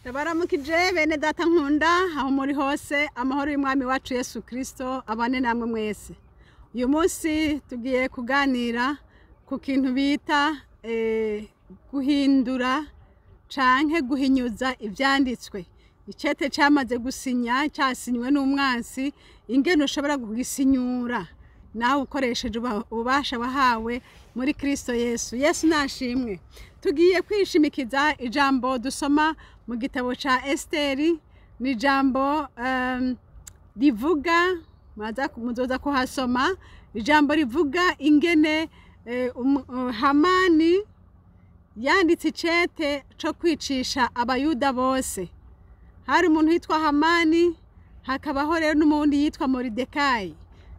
Ndabaramukije bene data nkunda aho muri hose, amahoro y'umwami wacu Yesu Kristo abane namwe mwese. Uyu munsi tugiye kuganira ku kintu bita guhindura canke guhinyuza ivyanditswe. Icete camaze gusinya, casinywe n'umwansi, ingene ushobora kugisinyura nawe ukoresheje ububasha wahawe muri Kristo Yesu. Yesu nashimwe. Tugiye kwishimikiza ijambo dusoma mu gitabo ca Esteri, ni ijambo rivuga, muzoza kuhasoma, ijambo rivuga ingene Hamani yanditse icete co kwicisha abayuda bose. Hari umuntu yitwa Hamani, hakabaho rero n'umundi yitwa Moridekayi.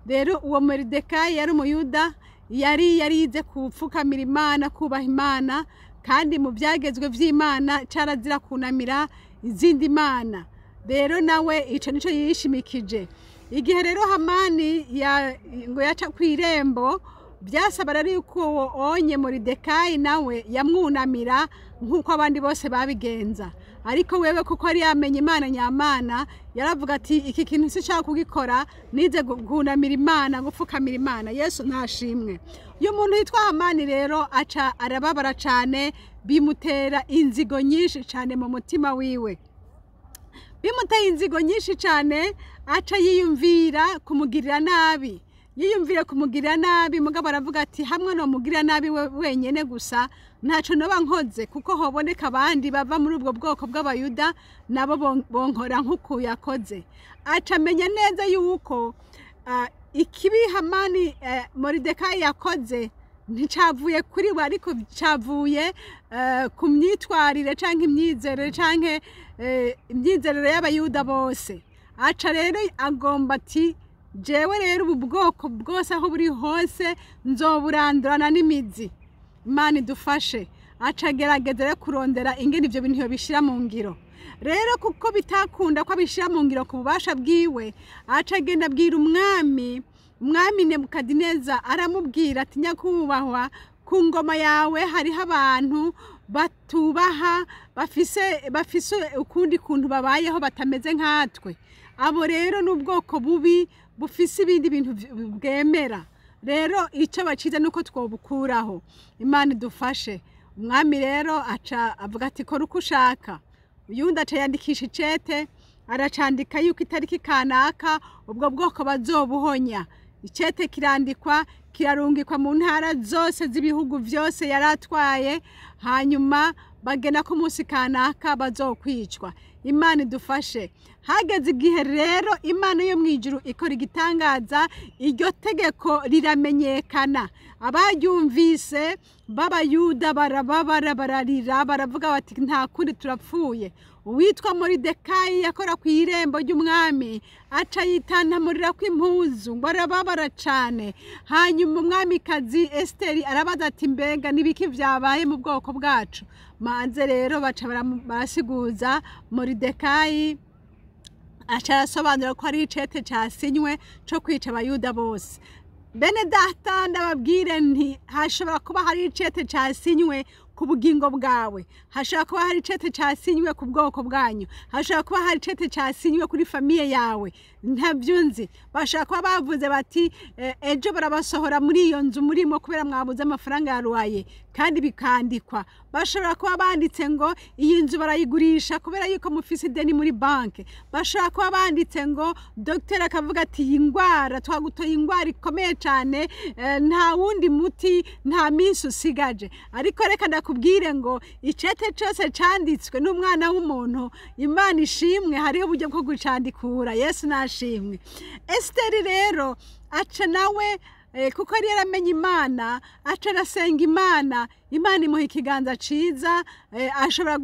Rero uwo Moridekayi yari umuyuda, yari yarize kupfukamira Imana, kubaha Imana, kandi mu byagezwe vy'Imana carazira kunamira izindi mana. Rero nawe ico nico yishimikije. Igihe rero Hamani ngo yaca kw'irembo, byasaba rero yuko uwo onye Moridekayi nawe yamwunamira nk'uko abandi bose babigenza. Ariko wewe kuko yari yamenye Imana nyamana, yaravuga ati iki kintu sinshaka kugikora, nize kunamira Imana, gupfukamira Imana. Yesu ntashimwe. Uyu muntu yitwa Hamani rero aca arababara cane, bimutera inzigo nyinshi cane mu mutima wiwe. Bimuteye inzigo nyinshi cane, aca yiyumvira kumugirira nabi. Yiyumvira kumugirira nabi, mugabo aravuga ati hamwe no mugirira nabi wenyene gusa ntaco noba nkoze, kuko hoboneka abandi bava muri ubwo bwoko bw'abayuda nabo bonkora nk'uko yakoze. Aca amenya neza yuko ikibi Hamani Moridekayi yakoze nticavuye kuri we, ariko cavuye ku myitwarire canke imyizerere canke imyizerere y'abayuda bose. Aca rero agomba ati jewe rero ubu bwoko bwose aho buri hose nzoburandurana n'imizi. Imana idufashe. Aca agerageza rero kurondera ingene ivyo bintu yobishira mu ngiro. Rero kuko bitakunda ko abishira mu ngiro ku bubasha bwiwe, aca agenda abwira umwami, umwami Nebukadineza aramubwira ati nyakubahwa, ku ngoma yawe hariho abantu batubaha, bafise ukundi kuntu babayeho batameze nkatwe. Abo rero n'ubwoko bubi bufise ibindi bintu bwemera. Rero ico bacize nuko twobukuraho. Imana idufashe. Umwami rero aca avuga ati kora uko ushaka. Uyundi aca yandikisha icete, aracandika yuko itariki kanaka ubwo bwoko bazobuhonya. Icete kirandikwa, kirarungikwa mu ntara zose z'ibihugu vyose yaratwaye, hanyuma bagena ko umunsi kanaka bazokwicwa. Imana idufashe. Hageze igihe rero Imana yo mwijuru ikora igitangaza, iryo tegeko riramenyekana. Abaryumvise b'abayuda barababara, bararira, baravuga bati nta kundi turapfuye. Uwitwa Moridekayi yakora ku irembo ry'umwami aca yitantamurira kw'impuzu ngo arababara cane. Hanyuma umwamikazi Esteri arabaza ati mbega nibiki vyabaye mu bwoko bwacu? Maze rero baca barasiguza Moridekayi, aca arasobanura ko ari icete casinywe co kwica abayuda bose. Bene data ndababwire nti hashobora kuba hari icete casinywe ku bugingo bwawe, hashobora kuba hari icete casinywe ku bwoko bwanyu, hashobora kuba hari icete casinywe kuri famiye yawe, ntavyo nzi. Bashobora kuba bavuze bati ejo barabasohora muri iyo nzu murimo kubera mwabuze amafaranga ya ruwaye, kandi bikandikwa. Bashobora kuba banditse ngo iyi nzu barayigurisha kubera yuko mufise ideni muri banke. Bashobora kuba banditse ngo docteur akavuga ati iyi ngwara twagutoye ingwara ikomeye cane, nta wundi muti, nta minsi usigaje. Ariko reka ndakubwire ngo icete cose canditswe n'umwana w'umuntu, Imana ishimwe, hariho uburyo bwo gucandikura. Yesu nashimwe. Esteri rero aca nawe kuko yari yaramenye Imana, aca arasenga Imana, Imana imuha ikiganza ciza, ashobora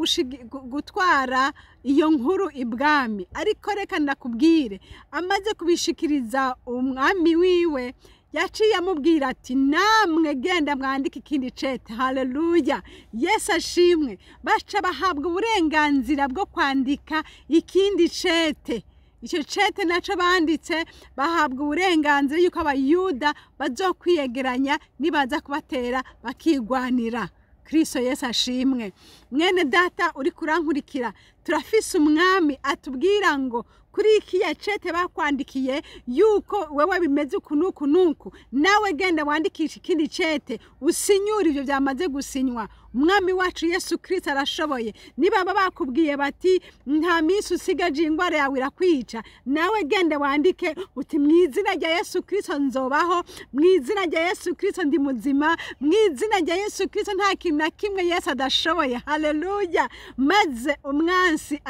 gutwara iyo nkuru ibwami. Ariko reka ndakubwire, amaze kubishikiriza umwami wiwe, yaciye amubwira ati namwe genda mwandike ikindi cete. Haleluya, Yesu ashimwe. Baca bahabwa uburenganzira bwo kwandika ikindi cete. Ico cete naco banditse bahabwa uburenganzira yuko abayuda bazokwiyegeranya nibaza kubatera bakigwanira. Kristo Yesu ashimwe. Mwene data uri kurankurikira, Turafise umwami atubwira ngo kuri ikiya cete bakwandikiye yuko wewe bimeze uku n'uku n'uku, nawe genda wandikisha ikindi cete usinyure ivyo byamaze gusinywa. Umwami wacu Yesu Kristo arashoboye. Niba bakubwiye bati nta minsi usigaje ingwara yawe irakwica, nawe genda wandike uti mu izina rya Yesu Kristo nzobaho, mu izina rya Yesu Kristo ndi muzima, mu izina rya Yesu Kristo nta kintu na kimwe Yesu adashoboye. Haleluya! Maze umwansi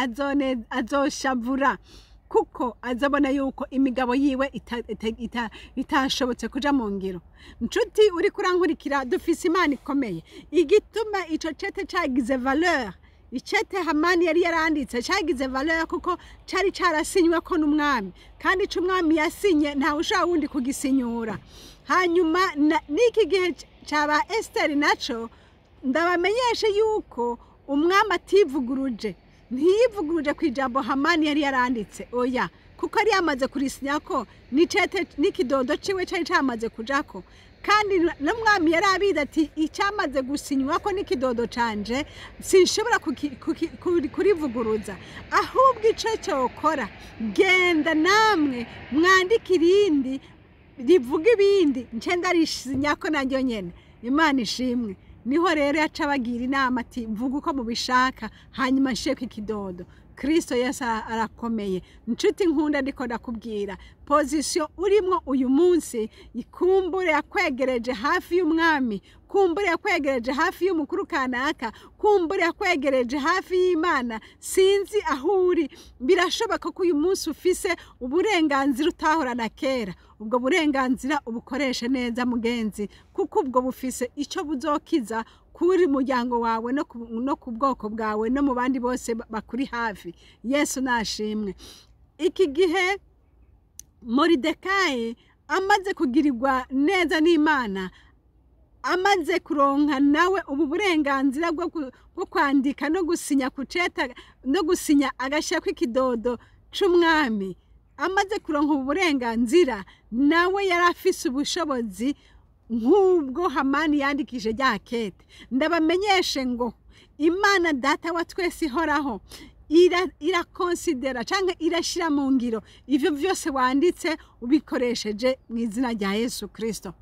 azoshavura kuko azabona yuko imigabo yiwe itashobotse kuja mu ngiro. Nshuti uri kurankurikira, dufise Imana ikomeye. Igituma ico cete cagize valeur, icete Hamani yari yaranditse cagize valeur kuko cari carasinywe ko n'umwami, kandi ico umwami yasinye ntawe ushobora wundi kugisinyura. Hanyuma n'iki gihe caba Esiteri naco, ndabamenyeshe yuko umwami ativuguruje, ntiyivuguruje ku ijambo Hamani yari yaranditse, oya, kuko yari yamaze kurisinya ko n'icete n'ikidodo ciwe cari camaze kujako, kandi n'umwami yari abizi ati icyamaze gusinywa ko n'ikidodo canje sinshobora kurivuguruza. Ahubwo ico cyokora, genda namwe mwandike irindi rivuga ibindi, nce ndarisinya ko naryo nyene. Imana ishimwe. Niho rero yaca abagira inama ati mvuga uko mubishaka hanyuma nshireko ikidodo. Kristo Yesu arakomeye. Nshuti nkunda, ndiko ndakubwira position urimo uyu munsi, ikumbure yakwegereje hafi y'umwami, kumbure yakwegereje hafi y'umukuru kanaka, kumbure yakwegereje hafi y'Imana. Sinzi aho uri, birashoboka ko uyu munsi ufise uburenganzira utahorana kera. Ubwo burenganzira ubukoreshe neza mugenzi, kuko ubwo bufise icyo buzokiza kuri muryango wawe no ku bwoko bwawe no mu bandi bose bakuri hafi. Yesu nashimwe. Iki gihe Moridekayi amaze kugirirwa neza n'Imana, amaze kuronka nawe ubu burenganzira bwo kwandika no gusinya kuceta no gusinya agashyira kw'ikidodo c'umwami, amaze kuronka ubu burenganzira nawe yari afise ubushobozi nk'ubwo Hamani yandikije rya kete. Ndabamenyeshe ngo Imana data wa twese ihoraho irakonsidera canke irashira mu ngiro ivyo vyose wanditse ubikoresheje mu izina rya Yesu Kristo.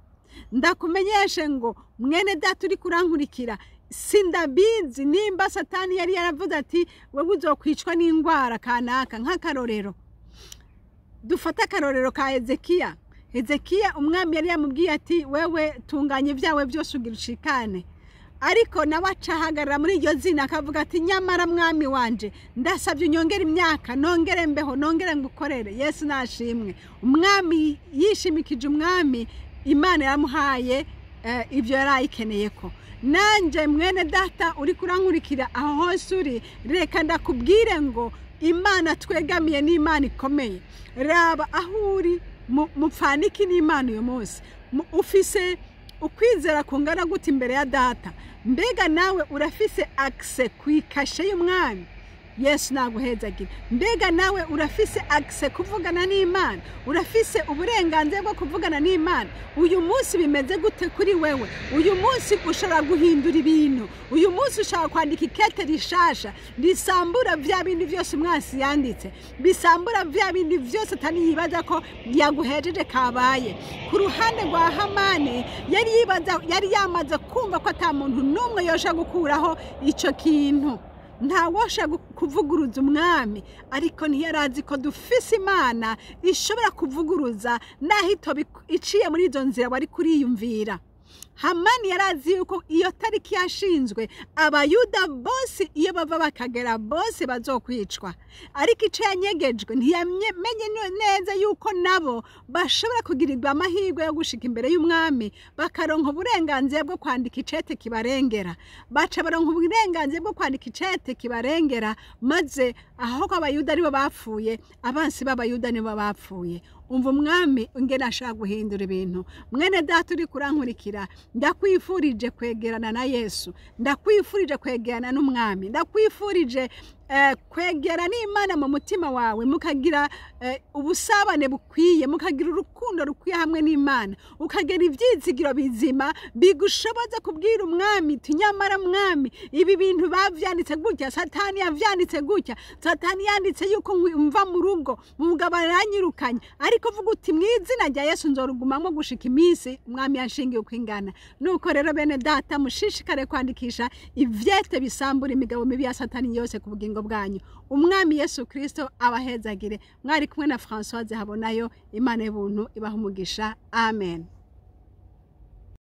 Ndakumenyeshe ngo mwene data uri kurankurikira, sindabizi nimba Satani yari yaravuze ati wewe uzokwicwa n'ingwara kanaka. Nk'akarorero, dufate akarorero ka Hezekiya. Hezekiya umwami yari yamubwiye ati wewe tunganya ibyawe byose ugira ushikane, ariko nawe acahagarara muri iryo zina akavuga ati nyamara mwami wanje ndasabye unyongere imyaka, nongere mbeho, nongere ngukorere. Yesu nashimwe. Umwami yishimikije umwami, Imana yaramuhaye ibyo yari ayikeneye ko. Nanje mwene data uri kurankurikira aho hose uri, reka ndakubwire ngo Imana twegamiye ni Imana ikomeye. Raba aho uri, mupfaniki n'Imana uyu munsi, ufise ukwizera kungana gute imbere ya data? Mbega nawe urafise akse ku ikashe y'umwami? Yesu naguhezagira. Mbega nawe urafise akse kuvugana n'Imana? Urafise uburenganzira bwo kuvugana n'Imana? Uyu munsi bimeze gute kuri wewe? Uyu munsi ushobora guhindura ibintu. Uyu munsi ushobora kwandika ikete rishasha risambura vya bindi vyose umwansi yanditse, bisambura vya bindi vyose atani yibaza ko yaguhejeje kabaye. Ku ruhande rwa Hamani yari yamaze kumva ko ata muntu n'umwe yosha gukuraho ico kintu, ntawosha kuvuguruza umwami, ariko ntiyarazi ko dufise Imana ishobora kuvuguruza naho itoba iciye muri izo nzira wari kuriyumvira. Hamani yarazi yuko iyo tariki yashinzwe abayuda bose iyo bava bakagera bose bazokwicwa, ariko ico yanyegejwe ntiyamenye neza yuko nabo bashobora kugirirwa amahirwe yo gushika imbere y'umwami bakaronka uburenganzira bwo kwandika icete kibarengera. Baca baronka uburenganzira bwo kwandika icete kibarengera, maze aho ko abayuda aribo bapfuye, abansi b'abayuda nibo bapfuye. Umva umwami ingene ashaka guhindura ibintu. Mwene data uri kurankurikira, ndakwifurije kwegerana na Yesu, ndakwifurije kwegerana n'umwami, ndakwifurije Kwegera n'Imana mu mutima wawe, mukagira ubusabane bukwiye, mukagira urukundo rukwiye hamwe n'Imana, ukagira ibyizigiro bizima bigushoboza kubwira umwami uti nyamara mwami, ibi bintu bavyanditse gutya, Satani yavyanditse gutya, Satani yanditse yuko mva mu rugo, umugabo aranyirukanye, ariko uvuga uti mu izina rya Yesu nzorugumamo gushika iminsi umwami yanshingiye uko ingana. Nuko rero bene data, mushishikare kwandikisha ivyete bisambura imigabo mibi ya Satani yose ku bugingo bwanyu. Umwami Yesu Kristo abahezagire. Mwari kumwe na Françoise Habonayo. Imana y'ubuntu ibaha umugisha. Amen.